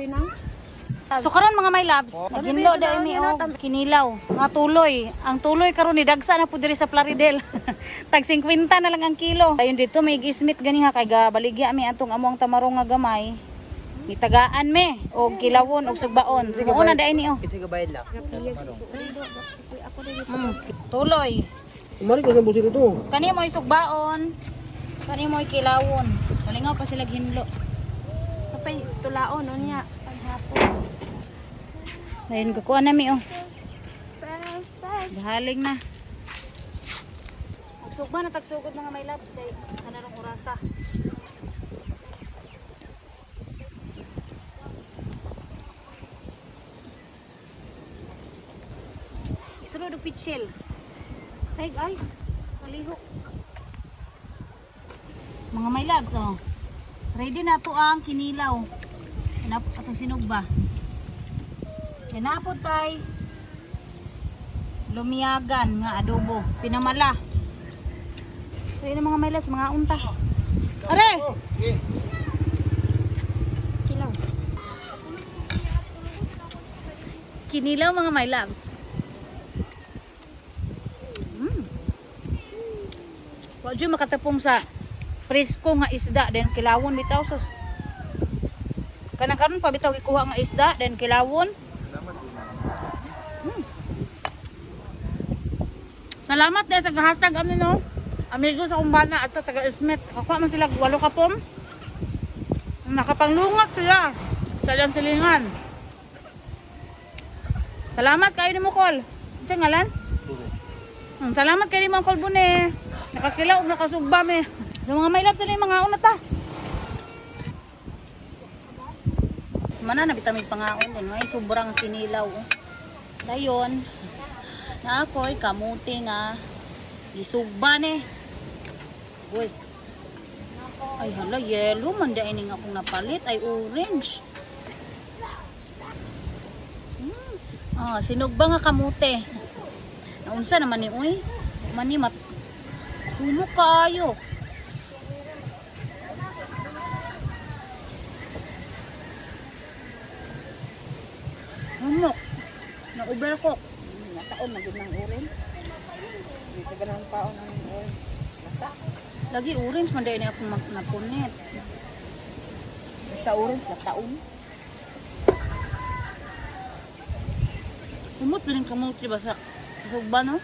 Tuloy na. So karon, mga my loves, naginlo dai mi og kinilaw nga tuloy. Ang tuloy karon ni dagsa na pud diri sa Plaridel. Tag 50 na lang ang kilo. Ayun dito may gismit gani ha kay gabaligya mi atong among tamarong nga gamay. Nitagaan me og kilawon og sugbaon. So una dai ni oh. Kasi gabayad lang. Tuloy. Umalik ko sa busil ito. Kani mo'y sugbaon. Kani mo'y kilawon. Kalingaw pa sila hinlo. Kapay tulaon no niya paghapon. Ayun kukuha na mi oh. Perfect. Bahaling na. Magsugba na tagsugod, mga my loves, kay kanarong orasa. Isulod og pitchel. Hey guys, palihok. Mga my loves, oh. Ready na to ang kinilaw. Hanap atong sinugba. Kinapot tay lumiyagan nga adobo pinamala. So yun ang mga mailas, mga unta. Are! Kilaw. Kinilaw, mga my loves. Wa jud makatapong sa presko nga isda then kilawon bitaw sos. Kanang karon pa bitaw gikuha nga isda then kilawon. Salamat dahil sa gahatag ano no. Amigo sa kumbana at taga Ismet. Kakuha man sila walo ka pom. Nakapanglungat sila sa ilang silingan. Salamat kayo ni mo kol. Unsa ngalan? Salamat kayo ni mo kol bune. Nakakila og nakasugba me. Sa mga mailap sa mga una ta. Mana na bitamig pangaon din may sobrang kinilaw. Oh. Dayon na ako'y kamuti nga isugba ni. Uy. Ay hala, yellow man dai ning akong napalit ay orange. Ah, sinugba nga kamute. Naunsa naman ni uy? Man ni mat Humo kaayo. Humok. Na overcook. Nataon na gud ng orange. Di pa ganang paon ng orange. Nata. Lagi orange man dai ni akong napunit. Basta orange nataon. Humot din kamote ba sa sugba no?